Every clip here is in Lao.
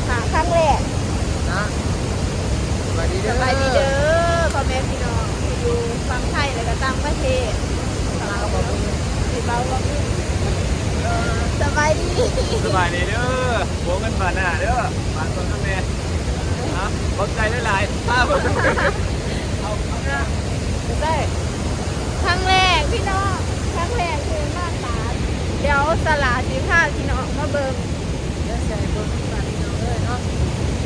ຂ້າງແລກນະ. ສະບາຍດີເດີ ສະບາຍດີເດີ ພໍ່ແມ່ພີ່ນ້ອງທີ່ຢູ່ຝັ່ງໄທ ແລະກະຕ່າງປະເທດ. ສະບາຍດີ ສະບາຍດີເດີ ຜົວເງິນບ້ານໜ້າເດີ ຝາກຕົ້ນນຳແມ່. ຂອບໃຈຫຼາຍໆ ພາເບິ່ງ. ໄດ້ ຄັ້ງແລກພີ່ນ້ອງ ຄັ້ງແລກທີ່ມາຕາດ. ດຽວສາລາຊິພາພີ່ນ້ອງມາເບິ່ງ ດຽວຊິໃຫ້ເບິ່ງນຳກັນພີ່ນ້ອງເອີຍເນາະ.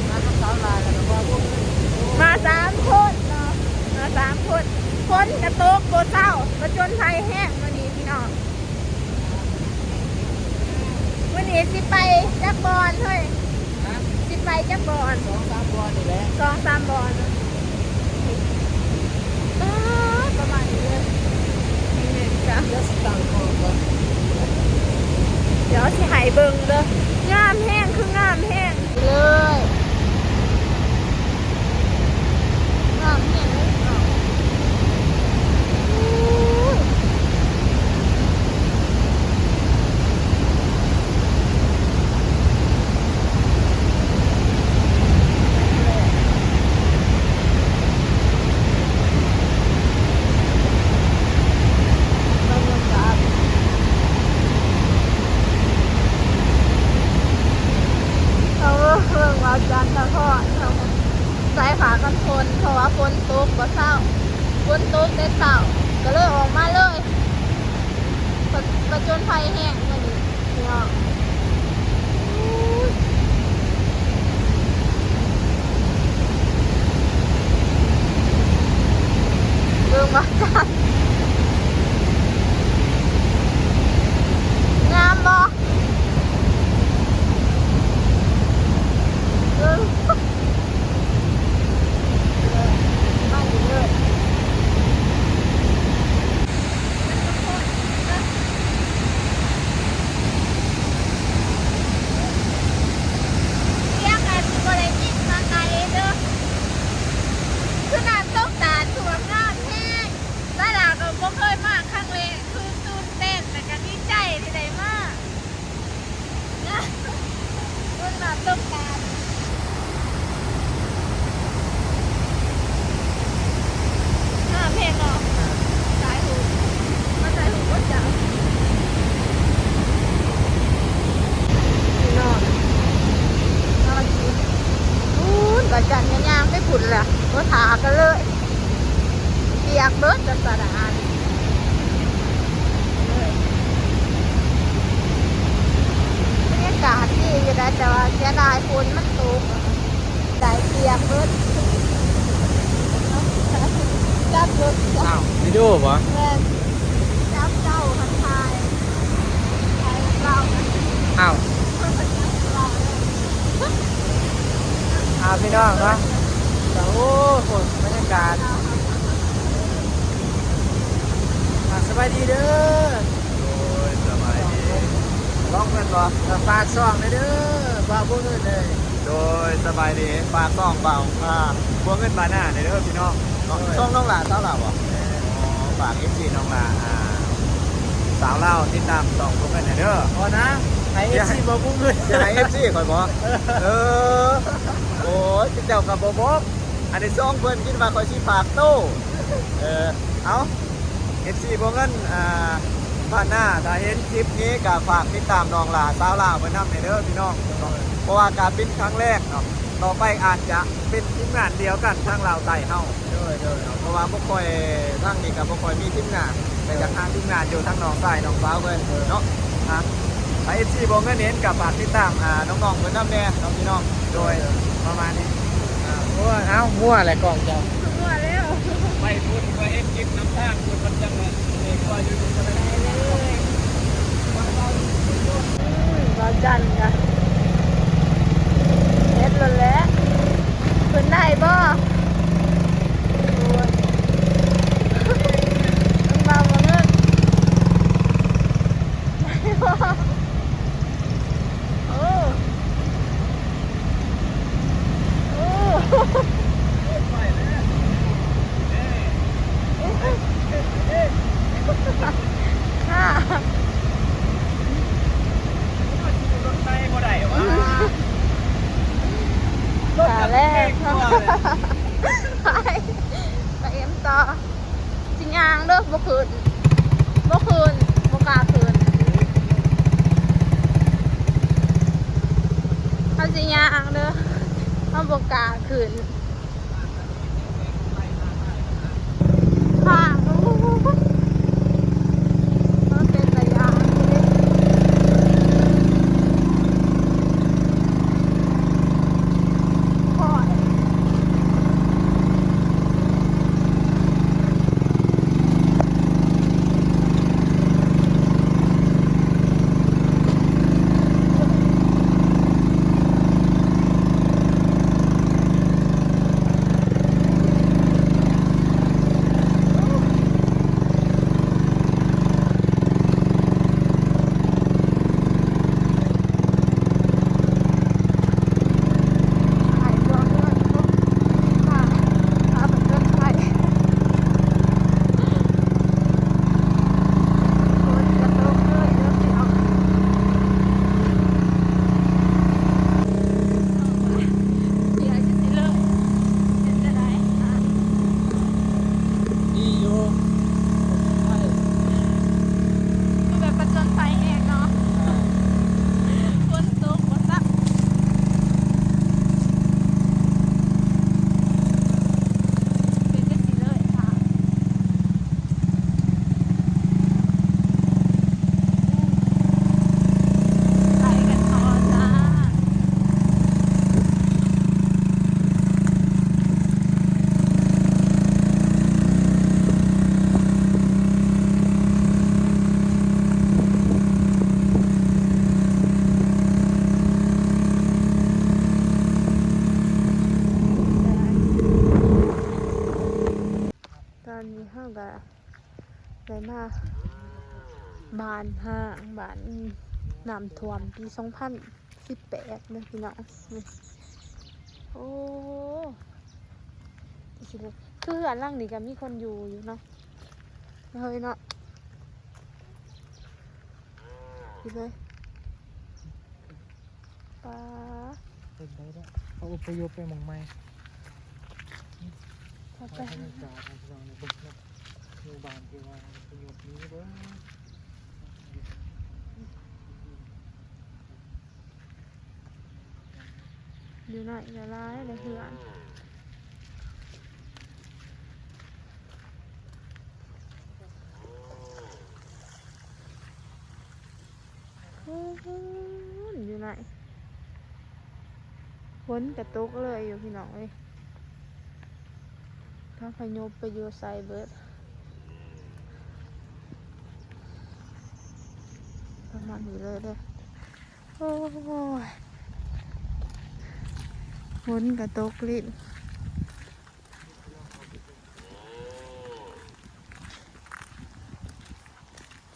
ມາກັບສາວຫຼ້າ ແລ້ວກະບໍ່ ມາສາມຄົນເນາະ ມາສາມຄົນ. ຝົນກະຕົກບໍ່ເຊົາ ປະຈົນໄພແຮງມື້ນີ້ພີ່ນ້ອງ. ມື້ນີ້ຊິໄປຈັກບ່ອນເຮີ້ຍ? ຮະ? ຊິໄປຈັກບ່ອນ? ສອງສາມບ່ອນນີ້ແຫຼະ ສອງສາມບ່ອນ. ປາດ ປະມານນີ້ເລີຍ. ດຽວຊິຕັ້ງກ້ອງກ່ອນ ດຽວຊິໃຫ້ເບິ່ງເດີ. ງາມແຮງ ຄືງາມແຮງ. ເລີຍ ງາມແຮງເລີຍພີ່ນ້ອງ. ບັນຍາກາດ ເອີ ເບິ່ງວ່າຈັນສະທ້ອນ ໃສ່ຜ້າກັນຝົນ ເພາະວ່າຝົນຕົກບໍ່ເຊົາ ຝົນຕົກແຕ່ເຊົ້າ ກະເລີຍອອກມາເລີຍ. ປະ ປະຈົນໄພແຮງມື້ນີ້ພີ່ນ້ອງ. ເບິ່ງວ່າຈັນ ງາມບໍ່? ເອີ ມາດີເດີ. ສຽງອາດຊິບໍ່ໄດ້ຍິນມາໄກເດີ ຄືນ້ຳຕົກຕາດ ສວຍງາມແຮງ. ສາລາກະບໍ່ເຄີຍມາ ຄັ້ງແລກ ຄືຕື່ນເຕັ້ນ ແລະກະດີໃຈທີ່ໄດ້ມາ. ເບິ່ງນ້ຳຕົກຕາດ ງາມແຮງເນາະ. ຖ່າຍຮູບ ມາຖ່າຍຮູບກັນຈ້າ ພີ່ນ້ອງ. ພຸ້ນ ກະຈັນກະຍ່າງໄປພຸ້ນລະ ບໍ່ຖ້າກັນເລີຍ. ປຽກເບິດ ຈັກສະດານ. ບັນຍາກາດດີຢູ່ໃດ໋ ແຕ່ວ່າເສຍດາຍຝົນມັນຕົກ ໄດ້ປຽກເບິດ. ຈັບລົດ ອ້າວ ວິດີໂອບໍ່? ແມ່ນ ຈັບເຈົ້າຫັ້ນຖ່າຍ ຖ່າຍເຈົ້າ. ອ້າວ ອ້າວ ພີ່ນ້ອງເນາະ ກະ ໂອ້ ພຸ້ນ ບັນຍາກາດ. ອ່າ ສະບາຍດີເດີ. ໂດຍ ສະບາຍດີ. ລອງແມ່ນບໍ່? ຝາກຊ່ອງແດ່ເດີ ບ່າວບົວເງິນເອີຍ. ໂດຍ ສະບາຍດີ. ຝາກຊ່ອງບ່າວ ອ່າ ບົວເງິນບານາແດ່ເດີພີ່ນ້ອງເນາະ. ໂດຍ ຊ່ອງນ້ອງຫຼ້າ ສາວລາວບໍ່? ແມ່ນ. ອໍ ຝາກເອັຟຊີນ້ອງຫຼ້າ ອ່າ ສາວລາວ ຕິດຕາມຊ່ອງບົວເງິນແດ່ເດີ. ບໍ່ນະ ໃຫ້ເອັຟຊີບໍ່ບຸ້ງເລີຍ ຈະໃຫ້ເອັຟຊີຂ້ອຍບໍ່? ເອີ ໂອ້ຍ ເຈົ້າກະບໍ່ບອກ ອັນນີ້ຊ່ອງເພິ່ນ ຄິດວ່າຂ້ອຍຊິຝາກໂຕ. ເອີ ເອົ້າ ເອັຟຊີບົວເງິນ ອ່າ ບ້ານນາ ຖ້າເຫັນຄລິບນີ້ກະຝາກຕິດຕາມນ້ອງຫຼ້າ ສາວລາວເພິ່ນນຳແດ່ເດີພີ່ນ້ອງເນາະ. ເພາະວ່າກະເປັນຄັ້ງແລກເນາະ ຕໍ່ໄປອາດຈະເປັນທີມງານດຽວກັນທາງລາວໃຕ້ເຮົາ. ໂດຍ ໂດຍ ເພາະວ່າບໍ່ຄ່ອຍ ທາງນີ້ກະບໍ່ຄ່ອຍມີທີມງານ ແຕ່ຢາກຫາທີມງານຢູ່ ທັງນ້ອງຊາຍນ້ອງສາວເພິ່ນເນາະ. ອ່າ ຖ້າເອັຟຊີບໍ່ເງິນເຫັນກະຝາກຕິດຕາມ ອ່າ ນ້ອງໆເພິ່ນນຳແດ່ເນາະພີ່ນ້ອງ. ໂດຍ ປະມານນີ້. ອ່າ ໂອ້ຍ ເອົ້າ ມົວແຫຼະກ້ອງເຈົ້າ ມົວແລ້ວ. ໄປພຸ້ນ ໄປເຮັດກິນນຳທາງພຸ້ນ ມັນຈັ່ງ ເອີ ກວ່າຢູ່ ໄປເລີຍ. ອືມ ບ່າວຈັນກະເຮັດໂລດແຫຼະ. ເພິ່ນໄດ້ບໍ່? ໂອ້ຍ ເພິ່ນວ່າບໍ່ເງິນ ໄດ້ບໍ່? ໂອ້ ໂອ້ ໄ ບໍ່ຂຶ້ນ ບໍ່ຂຶ້ນ ບໍ່ກ້າຂຶ້ນ. ເຮົາຊິຍ່າງເດີ ເຮົາບໍ່ກ້າຂຶ້ນ. ທາງ ໂອ້ໂຫ ມັນເປັນຕາຢ້ານເດ້. ດີຢູ່ คือແບບຜະຈົນໄພແຮງເນາະ. ຝົນຕົກວ່າຊັ້ນ ເປັນຈັ່ງຊີ້ເລີຍ ໄປກັນຕໍ່ຈ້າ. ຕອນນີ້ເຮົາກະໄດ້ມາບ້ານຮ້າງ ບ້ານນ້ຳຖ້ວມປີສອງພັນສິບແປດເດີພີ່ນ້ອງ. ໂອ້ ຄືເຮືອນຫຼັງນີ້ກະມີຄົນຢູ່ຢູ່ເນາະ ເຮີຍເນາະ. ນີ້ເລີຍ ປາ ເປັນໄດ້ແລ້ວ ເຂົາອົບພະຍົບໄປໝ່ອງໃໝ່. ເຂົ້າໄປ ບັນຍາກາດໃຫ້ພີ່ນ້ອງໄດ້ເບິ່ງເນາະ ໝູ່ບ້ານທີ່ວ່າອົບພະຍົບນີ້ເດີ. ຢູ່ໃນຫຼາຍໆເຮືອນ. ໂອ້ໂຫ ຢູ່ໃນ ຝົນກະຕົກເລີຍຢູ່ພີ່ນ້ອງເອີຍ. ພາພະຍົບໄປຢູ່ໃສເບິດ? ປະມານນີ້ເລີຍເດີ. ໂອ້ຍ ຝົນກະຕົກລິນ.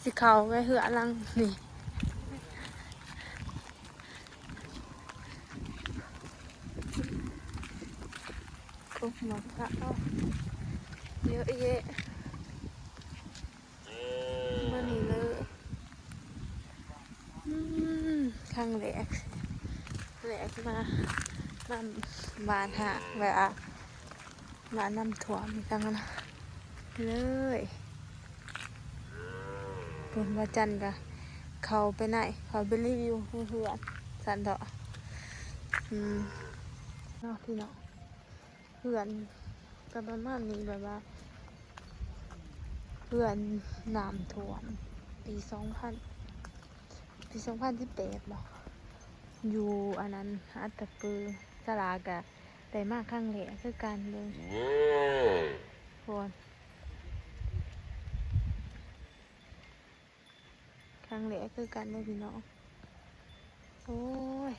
ຊິເຂົ້າໄປເຮືອນຫຼັງນີ້ ກົກໝາກເຖົ້າເຍາະແຍະ ມານີ້ເລີຍ. ອືມ ຄັ້ງແລກ ແລກມາ ມາບ້ານຮ້າງ ແບບວ່າບ້ານນ້ຳຖ້ວມຈັ່ງຊັ້ນນະ ເລີຍ. ເພິ່ນວ່າຈັນກະເຂົ້າໄປໃນ ເຂົ້າໄປຣີວິວເຮືອນຊັ້ນເຖາະ. ອືມ ເນາະພີ່ນ້ອງ ເຮືອນກະປະມານນີ້ ແບບວ່າເຮືອນນ້ຳຖ້ວມປີສອງພັນ ປີສອງພັນສິບແປດບໍ ຢູ່ອັນນັ້ນ ອັດຕະປື ສາລາກະໄດ້ມາຄັ້ງແລກຄືກັນເລີຍ. ໂອ້ຍ ຄັ້ງແລກຄືກັນເດີພີ່ນ້ອງ. ໂອ້ຍ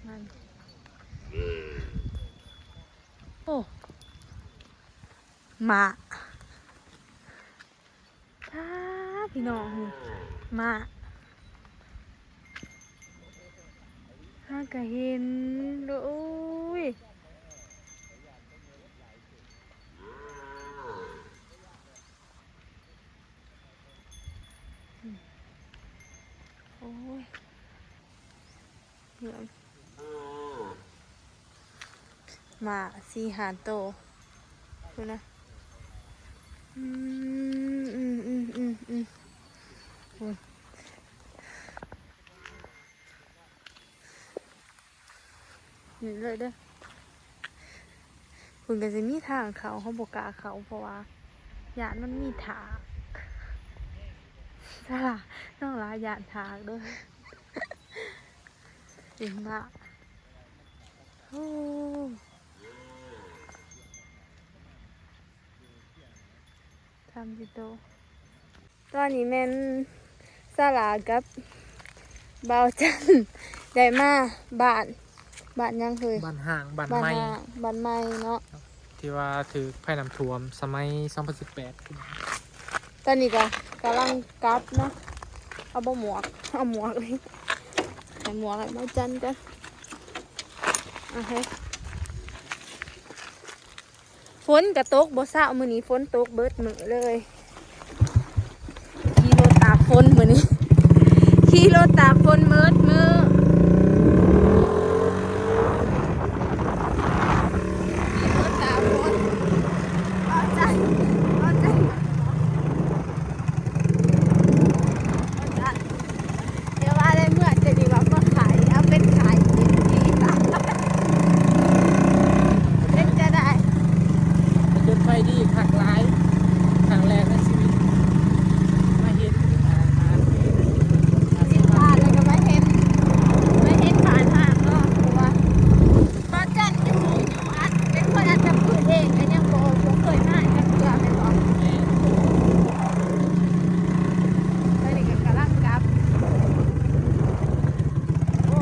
ມັນ ໂອ້ ໝາກ ປ້າ ພີ່ນ້ອງ ໝາກ ຫາກະເຫັນ ໂອ້ຍ. ໂອ້ຍ ໝາກສີ່ຫ້າໂຕພຸ້ນນະ. ອືມ ອືມ ອືມ ອືມ ອືມ ໂອ້ຍ ນີ້ເລີຍເດີ້. ເພິ່ນກໍຊິມີທາງເຂົ້າ ເຮົາບໍ່ກ້າເຂົ້າ ເພາະວ່າຢ້ານມັນມີທາກ. ສາລາ ນ້ອງຫຼ້າຢ້ານທາກເດີ້ ເປັນບ້າ. ໂອ້ ທຳຊິໂຕ. ຕອນນີ້ແມ່ນສາລາກັບບ່າວຈັນ ໄດ້ມາບ້ານ ບ້ານຫຍັງເຮີ້ຍ? ບ້ານຮ້າງ ບ້ານໃໝ່ ບ້ານຮ້າງ ບ້ານໃໝ່ເນາະ ທີ່ວ່າຖືກໄພນ້ຳຖ້ວມສະໄໝສອງພັນສິບແປດ. ຕອນນີ້ກໍກຳລັງກັບເນາະ. ເອົາບໍ່ໝວກ ເອົາໝວກເລີຍ ໃຫ້ໝວກໃຫ້ບ່າວຈັນກ່ອນ. ໂອເຄ. ຝົນກະຕົກບໍ່ເຊົາ ມື້ນີ້ຝົນຕົກເບິດມື້ເລີຍ. ຂີ່ລົດຕາກຝົນມື້ນີ້ ຂີ່ລົດຕາກຝົນເບິດມື້ ຂີ່ລົດຕາກຝົນ. ເອົາໃຈ ເອົາໃຈ ເອົາໃຈ. ເຈົ້າວ່າໄດ້ເມືອ ເຈົ້ານີ້ວ່າເມືອຂາຍ ເອົາເປັນຂາຍກິນດີ ເປັນຈັ່ງໃດ? ຜະຈົນໄພດີຄັກຫຼາຍ ຄັ້ງແລກໃນຊີວິດ ມາເຫັນ ຊິຜ່ານແລ້ວກໍມາເຫັນ ມາເຫັນຜ່ານທາງເນາະ ເພາະວ່າ ບ່າວຈັນຢູ່ ຢູ່ອັດ ເປັນຄົນອັດຕະປືເອງ ກໍຍັງບໍ່ ບໍ່ເຄີຍມາຈັກເທື່ອແມ່ນບໍ່? ແມ່ນ. ຕອນນີ້ກໍກຳລັງກັບ ໂອ້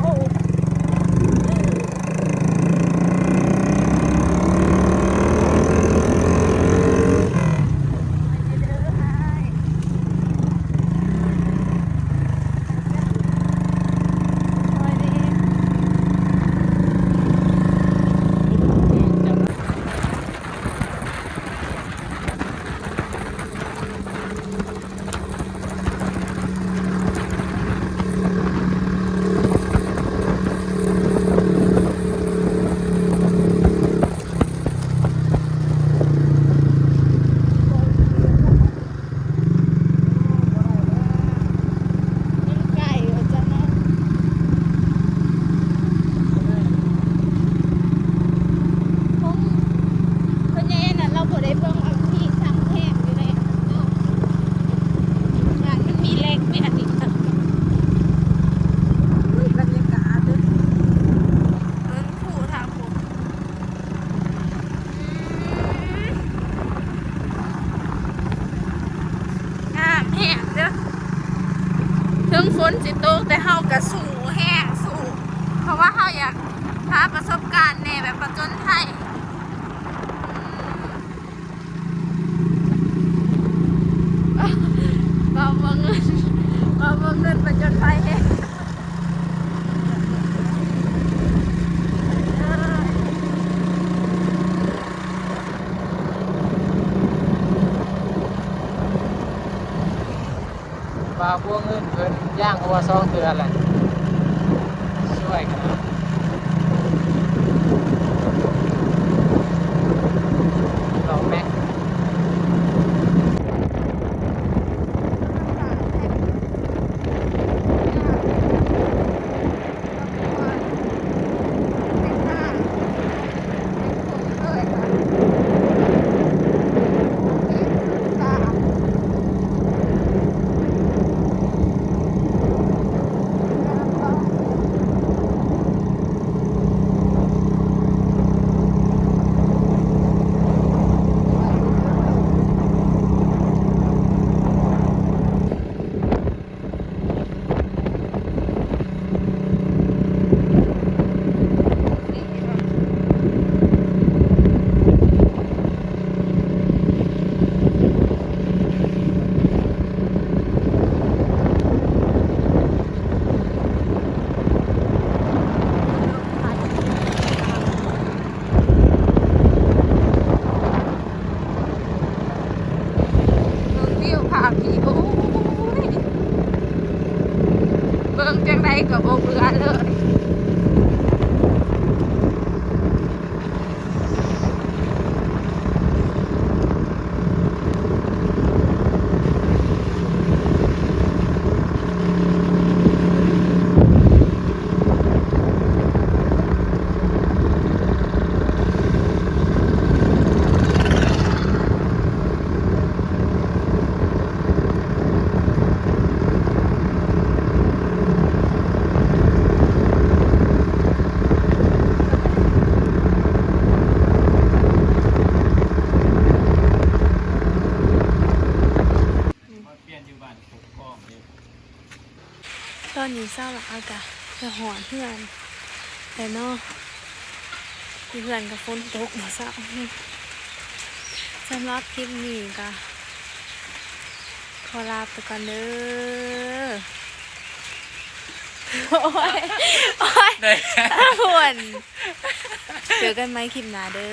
ເພິ່ນແນ່ນະ ລາວບໍ່ໄດ້ເບິ່ງອັນທີ່ຊ່າງແພງຢູ່ໃນອັນນັ້ນເນາະ ມັນມີແລກປ່ຽນອີກ ອຸ້ຍ ບັນຍາກາດເດີ້ ເບິ່ງພູທາງພຸ້ນ. ອືມ ງາມແຮງເດີ້ ເຖິງຝົນຊິຕົກ ແຕ່ເຮົາກະສູ້ແຮງ ສູ້ ເພາະວ່າເຮົາຢາກຫາປະສົບການແດ່ ແບບຜະຈົນໄພ. ອືມ ບ່າວເມືອງເງິນ ບ່າວເມືອງເງິນຜະຈົນໄພແຮງ. ບ່າວບົວເງິນເພິ່ນຍ່າງຫົວສອງເທື່ອແຫຼະ ຊ່ວຍກັນເນາະ ລອງແມັກ. ເບິ່ງວິວພາບນີ້ ໂອ້ຍ ເບິ່ງຈັ່ງໃດກໍບໍ່ເບື່ອເລີຍ. ຕອນນີ້ສາວຫຼ້າກະຈະຮອດເຮືອນແລ້ວເນາະ ຢູ່ເຮືອນກະຝົນຕົກບໍ່ເຊົາ. ສຳລັບຄລິບນີ້ກະຂໍລາໄປກ່ອນເດີ. ໂອ້ຍ ໂອ້ຍ ໄດ້ ທຸກຄົນ ເຈີກັນໃໝ່ຄລິບໜ້າເດີ.